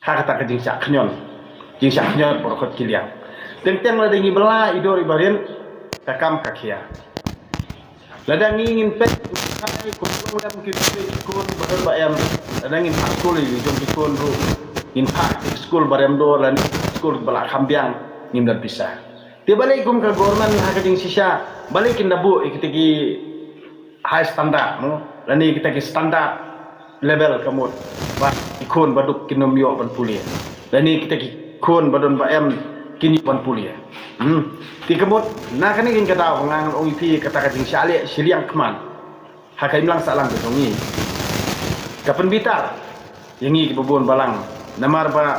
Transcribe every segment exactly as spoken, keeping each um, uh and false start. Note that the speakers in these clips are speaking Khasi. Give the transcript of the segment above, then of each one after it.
Ha kata ka jingshah khñiot, jingshah khñiot baroh khoit ki liang. Teng teng lada ngi bylla i dor i barit, ka kam ka khia. Lada ngi ngin peit kumno lem ki khun ba don ba em, lada ngin phah skul ïa ki jong ki khun ruh, ngin phah ki skul ba rem dor lane skul ba la kham biang, ngim don pisa. Te balei kum ka government ha ka jingshisha, balei kin da buh ïa kita ki high standard, no, lane kita ki standard level ka mut ba ki khun ba duk kin ym ïoh ban pule, lane kita ki khun ba don ba em kin ïoh ban pule. Hmm. Te ka mut na kane ka daw nga ngan ong ïa phi kata ka jingshah leh shiliang khmat ha ka imlang sahlang ka jong ngi, ka pynbitar ïa ngi kiba bun balang. Namar ba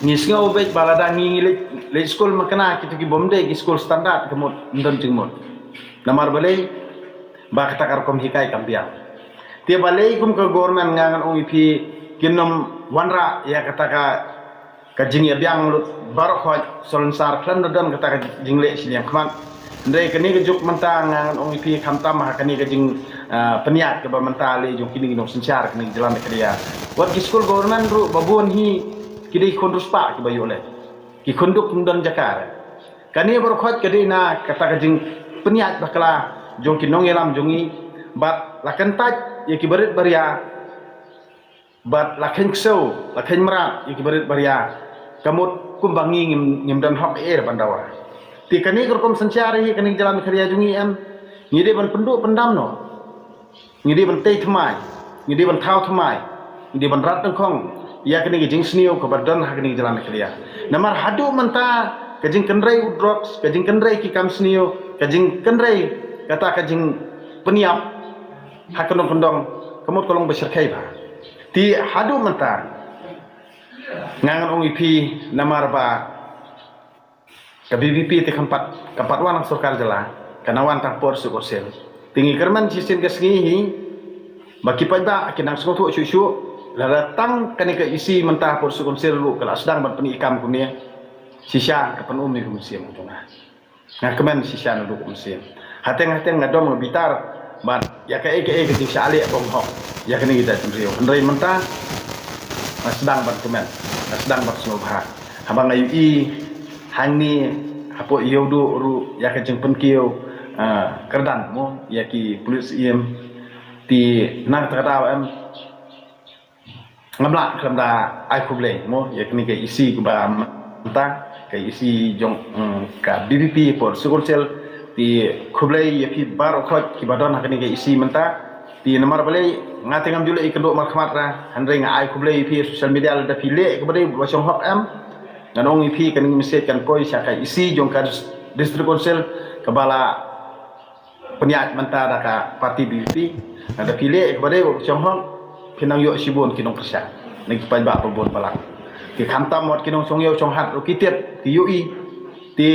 ngi sngew beit ba lada ngi ngi leit, leit skul makna kito ki bym dei ki skul standard ka mut ym don jingmut. Namar balei? Ba kata ka rukom hikai kam biang. Te balei kum ka government nga ngan ong ïa phi kin ym wanrah ïa kata ka, ka jingïabiang lut baroh khoit salonsar khlem da don kata ka jingleh shiliang khmat. Hynrei kane ka juk mynta nga ngan ong ïa phi khamtam ha kane ka jing, ah, pynïaid kaba mynta lei jong kine ki nongsynshar kane ka jylla Meghalaya. Wat ki skul government ruh ba bun hi ki dei khun riewspah kiba ïoh leit. Ki khun duk ym don jaka. Kane baroh khoit ka dei na kata ka jingpynïaid bakla jong ki nongïalam jong ngi, bad la kyntait ïa ki barit baria, bad la kheiñ ksew, la kheiñ mrad ïa ki barit baria, ka mut kumba ngi ngim, ngim don hok ei ei ban dawa. Te kane ka rukom synshar hi kane ka jylla Meghalaya jong ngi em, ngi dei ban pynduh pyndam noh. Ngi dei ban tei thymmai, ngi dei ban thaw thymmai, ngi dei ban rat nyngkong ïa kane ka jingsniew kaba don ha kane ka jylla Meghalaya. Namar haduh mynta ka jingkynrei u drugs, ka jingkynrei ki kam sniew, ka jingkynrei kata ka jingpynïap ha kyndong kyndong, ka mut ka long ba shyrkhei bha. Te haduh mynta nga ngan ong ïa phi namar ba ka V P P te kam pat, kam pat wan na sorkar jylla, ka na wan tang por suk sien. Te ngi kyrmen shisien ka sngi hi ba ki paidbah ki nang sngewthuh shuh shuh, lada tang kane ka E C mynta por suk sien ruh ka la sdang ban pyni kam kumne, shisha ka pyn-um ïa ka mynsiem jong nga. Nga kmen shisha naduh ka mynsiem. Hateng hateng nga dom nga bitar bad ïa kaei kaei ka jingshah leh bym hok ïa kane ka jaitbynriew. Hynrei mynta nga sdang ban kmen, nga sdang ban sngewbha. Haba nga ïohi hangne hapoh Ïewduh ruh ïa ka jingpynkiew, ah, kyrdan mo ïa ki pulit syiem, te na kata ka daw em, ngam lah khlem da ai khublei mo ïa kane ka E C kaba mynta, ka E C jong, mm, ka V P P Port Sukunsel. Te khublei ïa phi baroh khoit kiba don ha kane ka E C mynta. Te namar balei nga te ngam ju leh ïakynduh markhmat ra, hynrei nga ai khublei ïa phi ha social media lada phi leh kaba dei ba shong hok em. Ngan ong ïa phi kane ka message kan poi sha ka E C jong ka dis-, District Council kaba la pynïaid mynta da ka party V P P. Lada phi leh kaba dei ba shong hok, phin nang ïoh shibun ki nongkyrshan na ki paidbah ba bun balang. Te khamtam wat ki nongshong ïew shong hat ruh ki tip, ki ïohi. Te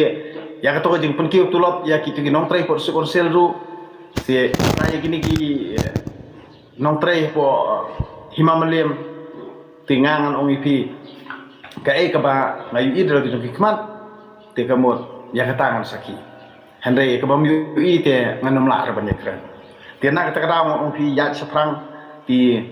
ïa kato ka jingpynkiew tulop ïa kito ki nongtrei Port Sukunsel ruh, te ïa kine ki, eh, nongtrei hapoh, eh, Hima Mylliem, te nga ngan ong ïa phi kaei kaba nga ïohi da la ki jong ki khmat, te ka mut ïa kata ngan sakhi. Hynrei kaba ym ïohi te ngan ym lah ruh ban ïakren. Te na kata ka daw nga ong phi ïaid shaphrang, te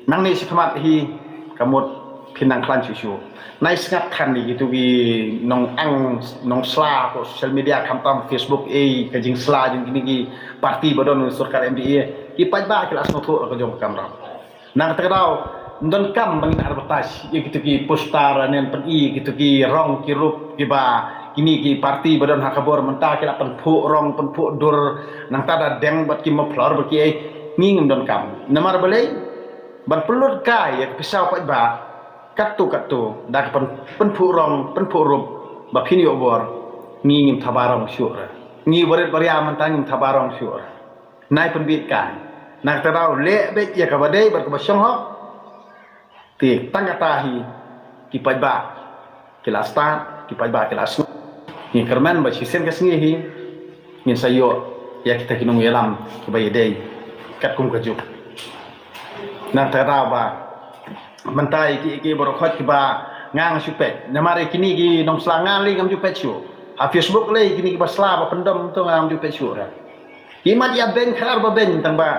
nangne shakhmat hi ka mut phin nang khlaiñ shuh shuh. Nai sngap than ïa kito ki nongangnud nongsla hapoh social media khamtam Facebook, eh, ka jingsla jong kine ki party ba don sorkar M D A, ki paidbah ki la sngewthuh la ka jong ka kamram. Na kata ka daw ym donkam ba ngin advertise ïa kito ki poster ne pyni ïa kito ki rong ki rup kiba kine ki party ba don ha ka bor mynta ki la pynphuh rong pynphuh dur, nangta da deng bad ki muffler bad kiei. Ngi ngim donkam. Namar balei? Ban pynlut kai ïa ka pisa u paidbah katto katto da ka pyn-, pynphuh rong pynphuh rup ba phin ïoh bor. Ngi ngim thaba rong shuh re. Ngi barit baria mynta ngim thaba rong shuh re. Nai pynbit kai. Na kata ka daw leh beit ïa kaba dei bad kaba shong hok. Te tang kata hi ki paidbah ki la stad, ki paidbah ki la sngew. Ngi kyrmen ba shisien ka sngi hi ngin sa ïoh ïa kita ki nongïalam kiba ïadei katkum ka juk. Na kata ka daw ba mynta ïa ki, ïa ki baroh khoit kiba nga ngam shu peit. Namar ïa kine ki nongsla nga lei ngam ju peit shuh. Ha Facebook lei kine kiba sla ba pyndom to nga ngam ju peit shuh re. Ki mat ïa beiñ khar ba beiñ tang ba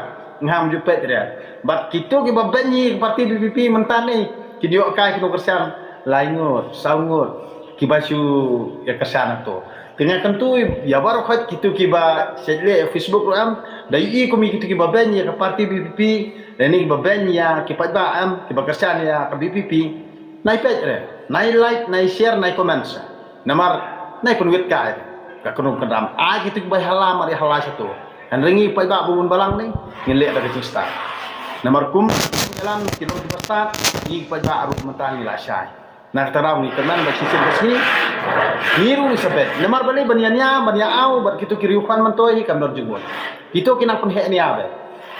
ngam ju peit re. Bad kito kiba beiñ ïa ka party V P P mynta ne Kin ïoh kai ki nongkyrshan lai ngut, saw ngut, kiba shu ïa kyrshan hato. Te nga kyntu ïa baroh khoit kito kiba shait leh Facebook ruh em, da ïohi kum ïa kito kiba beiñ ïa ka party B P P, lane kiba beiñ ïa ki paidbah em, kiba kyrshan ïa ka B P P. Nai peit re, nai like, nai share, nai comment. Namar nai pynwit kai ka kynrum kyndam. Ai kito kiba ïa hala mar ïa hala shato. Hynrei ngi paidbah ba bun balang ne ngin leh da ka jingstad. Namar kum ïalam ki long kiba stad, ngi paidbah ruh mynta ngi la shai. Na kata daw ngi kynmaw ba shisien ba sngi ngi ruh ngi sa beit. Namar balei ban ïania ban ïa aw bad kito ki riewphan myntoi hi kam don jingmut. Kito ki nang pynheh nia beit.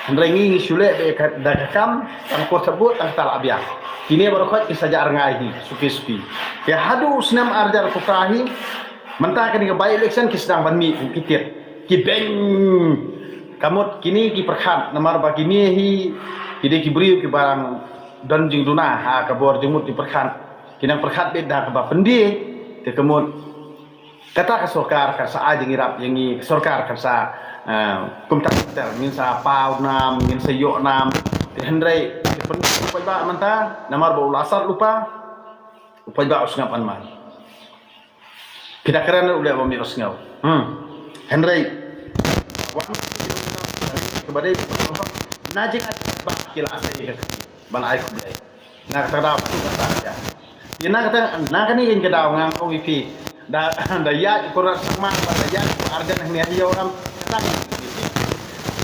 Hynrei ngi ngi shu leh beit ka, da ka kam tang por sabut tang kata la biang. Kine baroh khoit ki sa jah rngai hi suki suki. Te haduh u snem ar hajar arphew phra hi mynta kane ka by election ki sdang ban mih ki tied ki beiñ. Ka mut kine ki pyrkhat namar ba kine hi ki dei ki briew kiba dang don jingduna ha ka bor jingmut ki pyrkhat. Ki nang pyrkhat beit da kaba pyndie te ka mut kata ka sorkar kan sa ai jingïarap ïa ngi, ka sorkar kan sa, eh, kumta kumta ngin sa paw nam, ngin sa ïoh nam. Te hynrei ki pynpaw paidbah mynta namar ba u la sat lypa, u paidbah u sngap anman. Ki da kren u leh ba mi u sngew. Hmm. Hynrei wan kaba dei na jingïarap ba ki la asei ka ban ai khublei. Na kata ka daw, na kata ka daw. Ïa na kata, na kane ka daw nga ong ïa phi. Da, da ïaid Conrad Sangma, da ïaid Bah Ardent Khaynehïaw ram. Kata ka daw.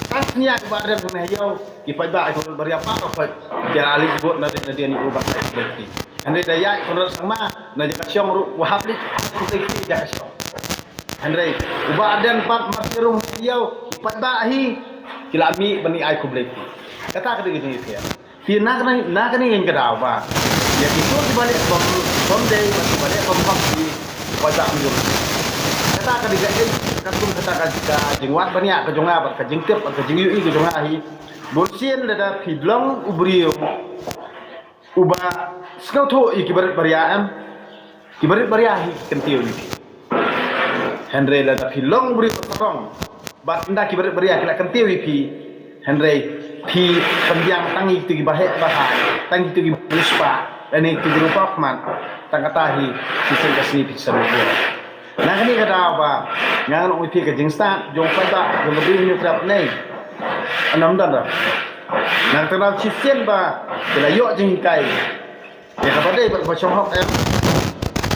Tang ïaid Bah Ardent Khaynehïaw, ki paidbah ki Conrad Baria pa ka paid. Ki la leit vote na dei na dei ni u Bah Ardent. Hynrei da ïaid Conrad Sangma, na jaka shong ruh, u hap leit, hap leit jaka shong. Hynrei u Bah Ardent pat Marsiarung Khaynehïaw, ki paidbah hi, ki la mih ban ïa ai khublei. Kata ka dei ka jingïathuh. Te na kane, na kane ngin ka daw ba ïa kito kiba leh bym, bym dei bad kiba leh bym hok ki paidbah ym ju. Kata ka dei ka ei, ka kum kata ka, ka jingwad bniah ka jong nga bad ka jingtip bad ka jingïohi ka jong nga hi. Bun sien lada phi long u briew uba sngewthuh ïa ki barit baria em. Ki barit baria hi ki kyntiew ïa phi. Hynrei lada phi long u briew ba strong bad ynda ki barit baria ki la kyntiew ïa phi, hynrei phi pynbiang tang ïa kito kiba heh ba hai, tang ïa kito kiba riewspah, lane ïa kito kiba riewpaw khmat, tang kata hi shisien ka sngi phi sa mih bor. Na kane ka daw ba nga ngan ong ïa phi ka jingstad jong paidbah jong ka Bri Hynñiewtrep ne ym don. Na kata ka daw shisien ba ki la ïoh jinghikai ïa kaba dei bad kaba shong hok em.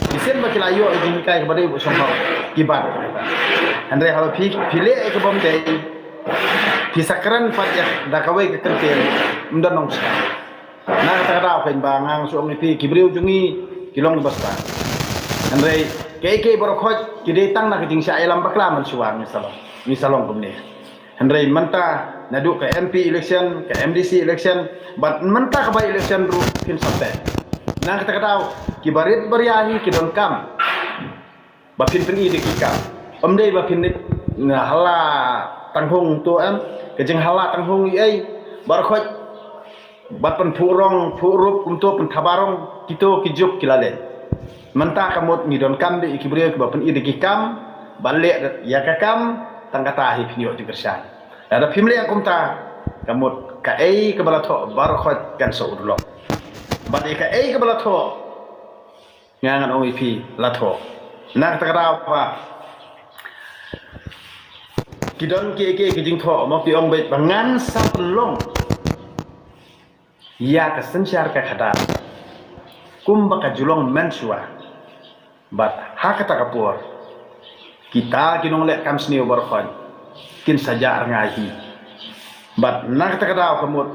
Shisien ba ki la ïoh jinghikai kaba dei bad shong hok ki bat. Hynrei haba phi, phi leh ïa kaba ym dei, phi sa kren pat ïa da kawei ka kyntien, ym don nongshah. Na kata ka daw kein ba nga shu ong ïa phi ki briew jong ngi ki long ba stad. Hynrei kiei kiei baroh khoit ki dei tang na ka jingshah ïalam bakla mynshuwa ngi sa long. Ngi sa long kumne. Hynrei mynta naduh ka M P election, ka M D C election, bad mynta ka by election ruh phin sa peit. Na kata ka daw, ki barit baria hi ki donkam ba phin pyni da ki kam. Ym dei ba phin leit na hala tanghung to em, ka jinghala tanghung ei ei, baroh khoit bad pynphuh rong, phuh rup, kumto pynthaba rong, kito ki juk ki la leh. Mynta ka mut ngi donkam beit ïa ki briew kiba pyni da ki kam, ban leh ïa ka kam, tang kata hi phin ïoh jingkyrshan. Lada phim leh kumta, ka mut kaei kaba la thoh baroh khoit kan sa urlong. Bad ïa kaei kaba la thoh, nga ngan ong ïa phi la thoh. Na kata ka daw ba ki don kiei kiei ki jingthoh, ma phi ong beit ba ngan sa pynlong ïa ka synshar ka khadar kumba ka ju long mynshuwa. Bad ha kata ka por kita ki nongleh kam sniew baroh khoit kin sa jah rngai hi. Bad na kata ka daw ka mut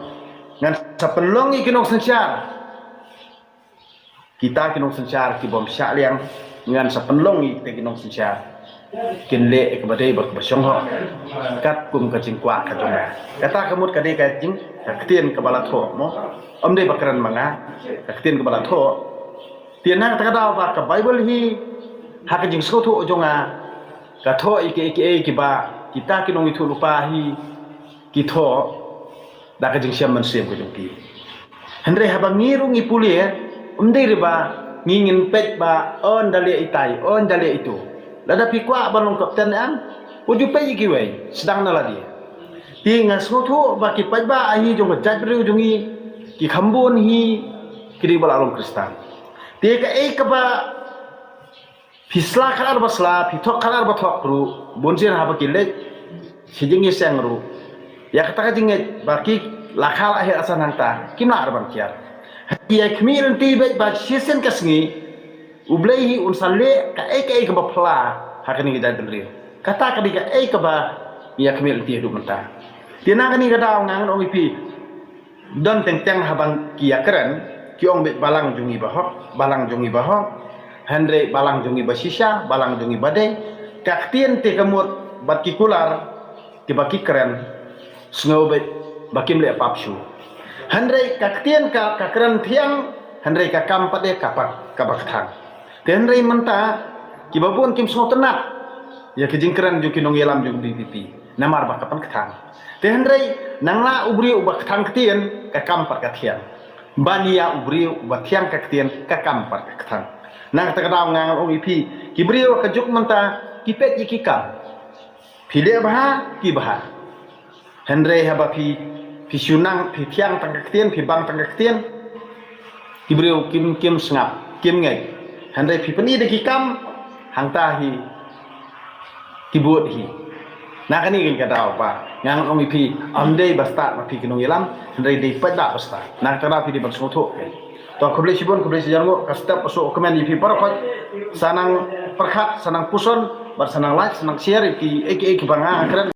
ngan sa pynlong ïa ki nongsynshar. Kita ki nongsynshar ki bym shah liang, ngan sa pynlong ïa kita ki nongsynshar kin leh ïa kaba dei bad kaba shong hok katkum ka jingkwah ka jong nga. Kata ka mut ka dei ka jing, ka ktien kaba la thoh mo. Ym dei ba kren ma nga, ka ktien kaba la thoh. Te na kata ka daw ba ka Baibl hi ha ka jingsngewthuh jong nga ka thoh ïa kiei kiei kiba kita ki nongïathuhlypa hi ki thoh da ka jingshem mynsiem ka jong ki. Hynrei haba ngi ruh ngi pule, ym dei re ba ngi ngin peit ba, o ynda leh itai, o ynda leh itu. Lada phi kwah ban long kapten em, u ju peit ïa kiwei, sdang na lade. Te nga sngewthuh ba ki paidbah hi jong ka jaitbynriew jong ngi, ki khambun hi, ki dei ba la long Khristan. Te kaei kaba phi sla khadar ba sla, phi thok khadar ba thok ruh, bun sien haba ki leit sha jingïaseng ruh, ïa kata ka jingngeit ba ki la kha la heh la san hangta, kim lah ruh ban kiar. Ïa khmih lynti beit ba shisien ka sngi U Blei hi un sa leh kaei kaei kaba phylla ha kane ka jaitbynriew. Kata ka dei kaei kaba ïa khmih lynti haduh mynta. Te na kane ka daw nga ngan ong ïa phi, don teng teng haba ki ïakren, ki ong beit balang jong ngi bahok, balang jong ngi bahok, hynrei balang jong ngi bashisha, balang jong ngi badei. Ka ktien te ka mut bad ki kular kiba ki kren, sngew beit ba kim leh pap shuh. Hynrei ka ktien ka, ka kren thiang, hynrei ka kam pat de ka pat kaba kthang. Te hynrei mynta kiba bun kim sngewtynnat ïa ka jingkren jong ki nongïalam jong VPP. Namar ba ka pynkthang. Te hynrei nang la u briew uba kthang ktien, ka kam pat ka thiang. Ban ïa u briew uba thiang ka ktien, ka kam pat ka kthang. Na kata ka daw nga ngan ong ïa phi, ki briew ka juk mynta ki peit ïa ki kam. Phi leh bha, ki bha. Hynrei haba phi, phi shu nang, phi thiang tang ka ktien, phi bang tang ka ktien, ki briew kim, kim sngap, kim ngeit. Hynrei phi pyni da ki kam, hangta hi ki bud hi. Na kane ka daw ba nga ngan ong ïa phi, ym dei ba stad ma phi ki nongïalam, hynrei dei pat da ba stad. Na kata daw phi dei ban sngewthuh. To khublei shibun, khublei shihajar nguh, ka step shu kmen ïa phi baroh khoit, sa nang pyrkhat, sa nang puson, bad sa nang like, sa nang share ïa ki, ïa ki, ïa kiba nga kren.